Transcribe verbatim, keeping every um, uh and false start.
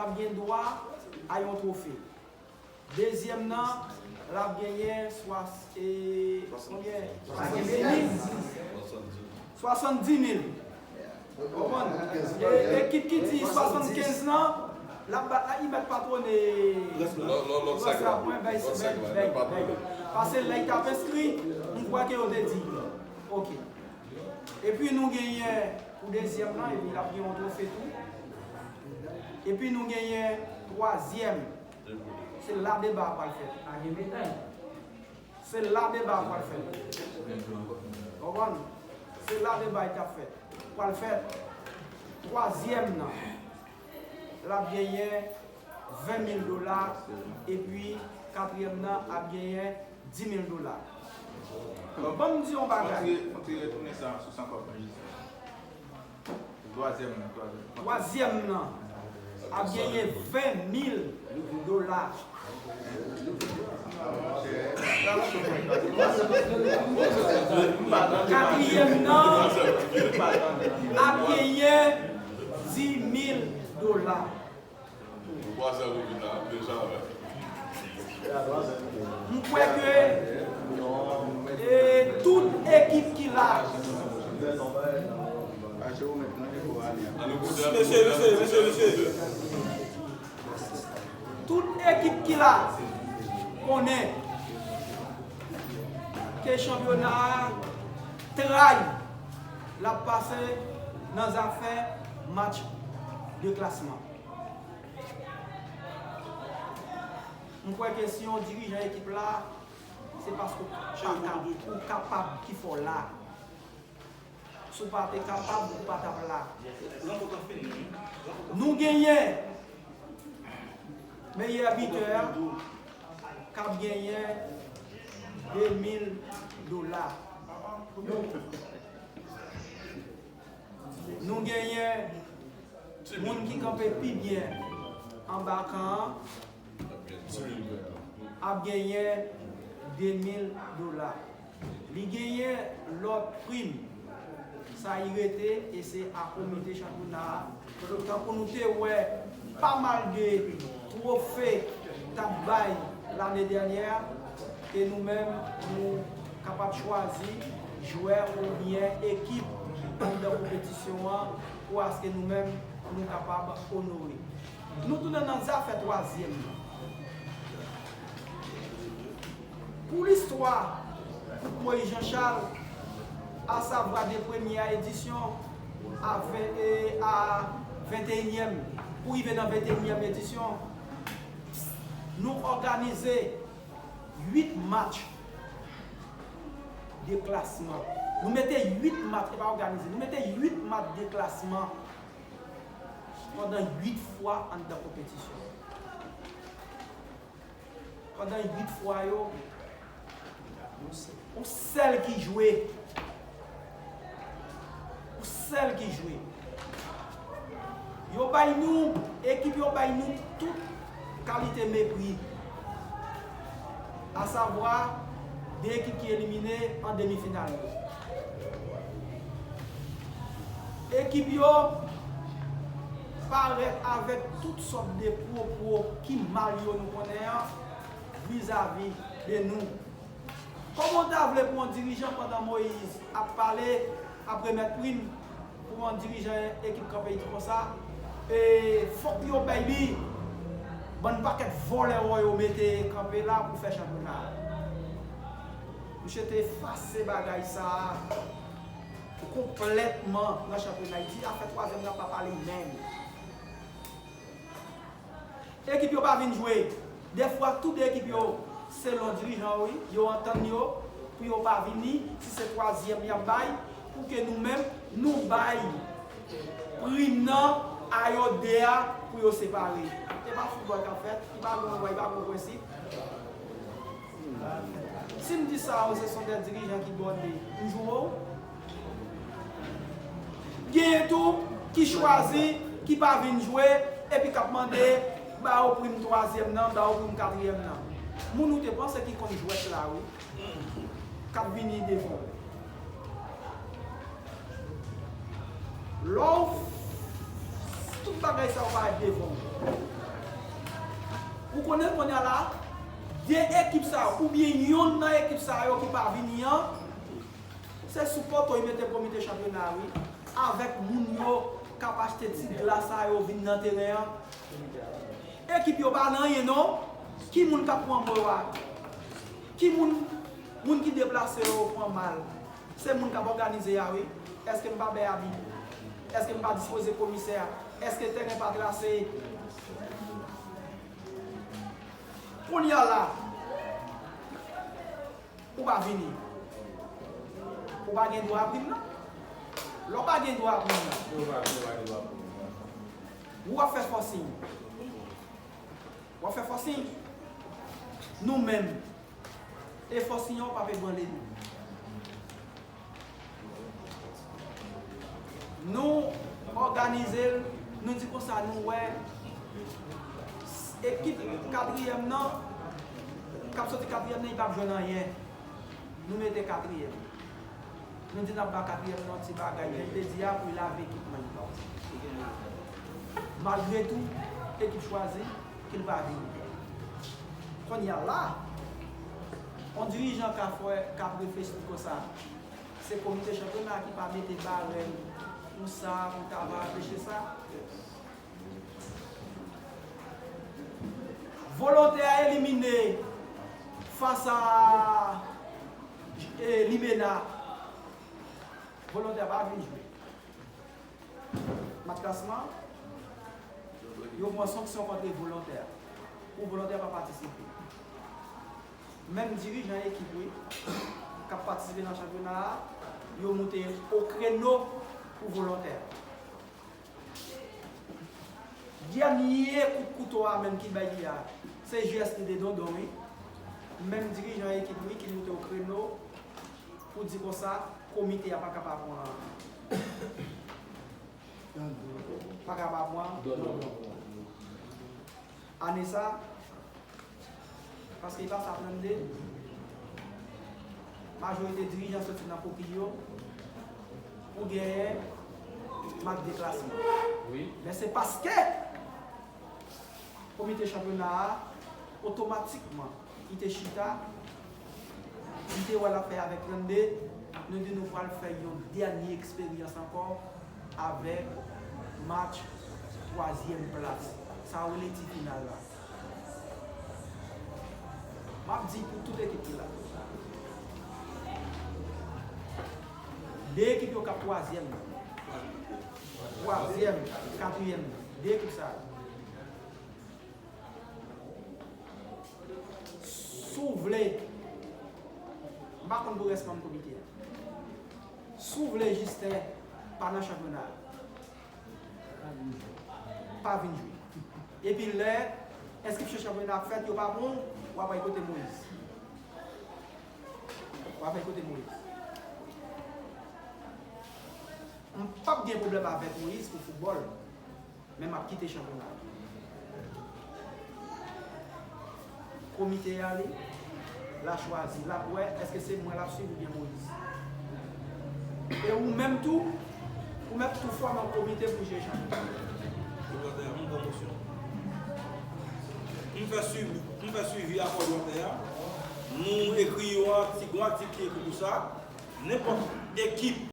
ap gen dwa a yon twofe. Dezyèm nan, l ap genyen swas-, e, konbyen? Swasanndimil. Swasanndimil. Konprann? E, ekip ki di swasannkenz nan, l ap bat la, li mèt patwone. Lòt, lòt, lòt sèk la. Lòt sèk la, lòt sèk la. Paske lè l t ap enskri, m kwè ke yo te di. Ok. Epi nou genyen pou dezyèm nan, epi l ap gen yon twofe tou. Epi nou genyen twazyèm. Se la deba a pral fèt. Pa gen detay. Se la deba a pral fèt. Konprann? Se la deba a t ap fèt. Pral fèt. Twazyèm nan, l ap genyen ven mil dola, epi katriyèm nan ap genyen di mil dola. Bon, ban m di yon bagay. Fò n ti retounen sa sou san kòb mwen jis. Twazyèm nan, twazyèm. Twazyèm nan ap genyen ven mil dola. Katriyèm nan ap genyen di mil dola. M kwè ke, e, tout ekip ki la. Mesye, mesye, mesye, mesye. Tout ekip ki la konnen ke chanpyona a tray l ap pase nan zafè match de klasman. M kwè ke si yon dirijan ekip la, se paske ou pa kap-, ou kapab ki fè w la. Si w pa te kapab, ou pa t ap la. Nou genyen meyè bitè a k ap genyen de mil dola. Nou genyen moun ki kanpe pi byen anba kan an ap genyen de mil dola. Li genyen lòt prim. Sa i rete, e se a komite chanpyona a. Tankou nou te wè pa mal de twofe t ap bay lane dènyè, e nou menm, nou kapab chwazi jwè oubyen ekip anndan konpetisyon an pou aske nou menm, nou kapab onore. Nou tounen nan zafè twazyèm nan. Pou listwa Moïse Jean Charles, asavwa de premyè edisyon a ven-, e, a venteyinyèm, pou rive nan venteyinyèm edisyon, nou òganize uit match de klasman. Nou mete uit match, e pa òganize, nou mete uit match de klasman pandan uit fwa anndan konpetisyon. Pandan uit fwa yo, yon sèl ki jwe. Yon sèl ki jwe. Yo bay nou, ekip yo bay nou tout kalite mepri. Asavwa, de ekip ki elimine an demi final yo. Ekip yo parèt avèk tout sòt de pwopo ki mal yo nou konnen an vizavi de nou. Kòman w ta vle pou yon dirijan pandan Moïse ap pale, ap remèt prim pou yon dirijan ekip kanpe it konsa, e fòk yo bay li bann pakèt vòlè wè yo mete kanpe la pou fè chanpyona a. Misye te efase bagay sa a konplètman nan chanpyona. Li di afè twazyèm nan pa pale menm. Ekip yo pa vin jwe. Dèfwa, tou de ekip yo, selon dirijan yo, yo antann yo pou yo pa vini, si se twazyèm y ap bay, pou ke nou menm, nou bay prim nan a yo de a pou yo separe. E pa foutbòl k ap fèt, li pa gen yon lwa, li pa gen yon prensip. Si m di sa, se son de dirijan ki bòde, m joure w. Genyen tou ki chwazi, ki pa vin jwe, epi k ap mande, ba yo prim twazyèm nan, ba yo prim katriyèm nan. Moun ou te panse ki konn jwèt la, wi, k ap vini devan w. Lè w, Bagay sa yo parèt devan w. Ou konnen kounye a la, de ekip sa yo, oubyen yonn nan ekip sa yo ki pa vini an, se sou poto y mete komite chanpyona a, wi. Avèk moun yo k ap achte ti glas sa yo vin nan teren an. Ekip yo pa nan anyen, non. Ki moun k ap pran mò a? Ki moun, moun ki deplase yo pran mal? Se moun k ap òganize a, wi. Èske m pa bèy abi? Èske m pa dispoze komisè a? Èske teren pa trase? Kounye a la, ou pa vini. Ou pa gen dwa prim nan. Lè w pa gen dwa prim nan, ou ap fè fòsing. W ap fè fòsing. Nou menm, e fòsing an p ap ebranle nou. Nou òganize l, nou di konsa, nou wè ekip katriyèm nan, k ap soti katriyèm nan, li p ap jwenn anyen. Nou mete katriyèm. Nou di n ap ba katriyèm nan yon ti bagay, jan l te di a, pou l lave ekipman li. Malgre tou, ekip chwazi ke l pa vini. Kounye a la, yon dirijan ka fè, k ap reflechi konsa, se komite chanpyona ki pa mete barèm konsa pou ta va anpeche sa. Volontè a elimine fas a, e, Limena. Volontè a pa vin jwe. Match klasman, yo pran sanksyon kont Volontè a. Pou Volontè a pa patisipe. Menm dirijan ekip, wi, k ap patisipe nan chanpyona a, yo moute o kreno pou Volontè a. Dènye kout kouto a menm ki bay li a, se J S T de Dondon, wi. Menm dirijan ekip, wi, ki moute o kreno pou di konsa, komite a pa ka pa pran, pa ka pa pran Dondon. Ane sa, paske li pase a trannde, majorite dirijan soti nan kokiy yo pou genyen mak deklasman. Wi. Men se paske komite chanpyona a otomatikman li te chita, li te wè l ap fè avèk trannde, nou di nou pral fè yon dènye eksperyans ankò avèk match twazyèm plas. Sa yo rele ti final la. M ap di pou tout ekip ki la. De ekip yo k ap twazyèm nan. Twazyèm, katriyèm nan. De ekip sa yo. Si w vle, m pa konn pou rès manm komite a. Si w vle Jisten pa nan chanpyona a, pa vin jwe. Epi lè enskripsyon chanpyona ap fèt, yo pa pran w, w ap al kote Moyiz. W ap al kote Moyiz. M p ap gen pwoblèm avèk Moyiz pou foutbòl, men m ap kite chanpyona a. Komite a, li, l a chwazi, l ap wè èske se mwen l ap swiv oubyen Moyiz. E ou menm tou, ou mèt tou fòme yon komite pou jere chanpyona. M pran pozisyon. M fè swivi, m fè swivi akò Volontè a. Nou ekri yon atik, yon atik ki ekri pou sa. Nenpòt ekip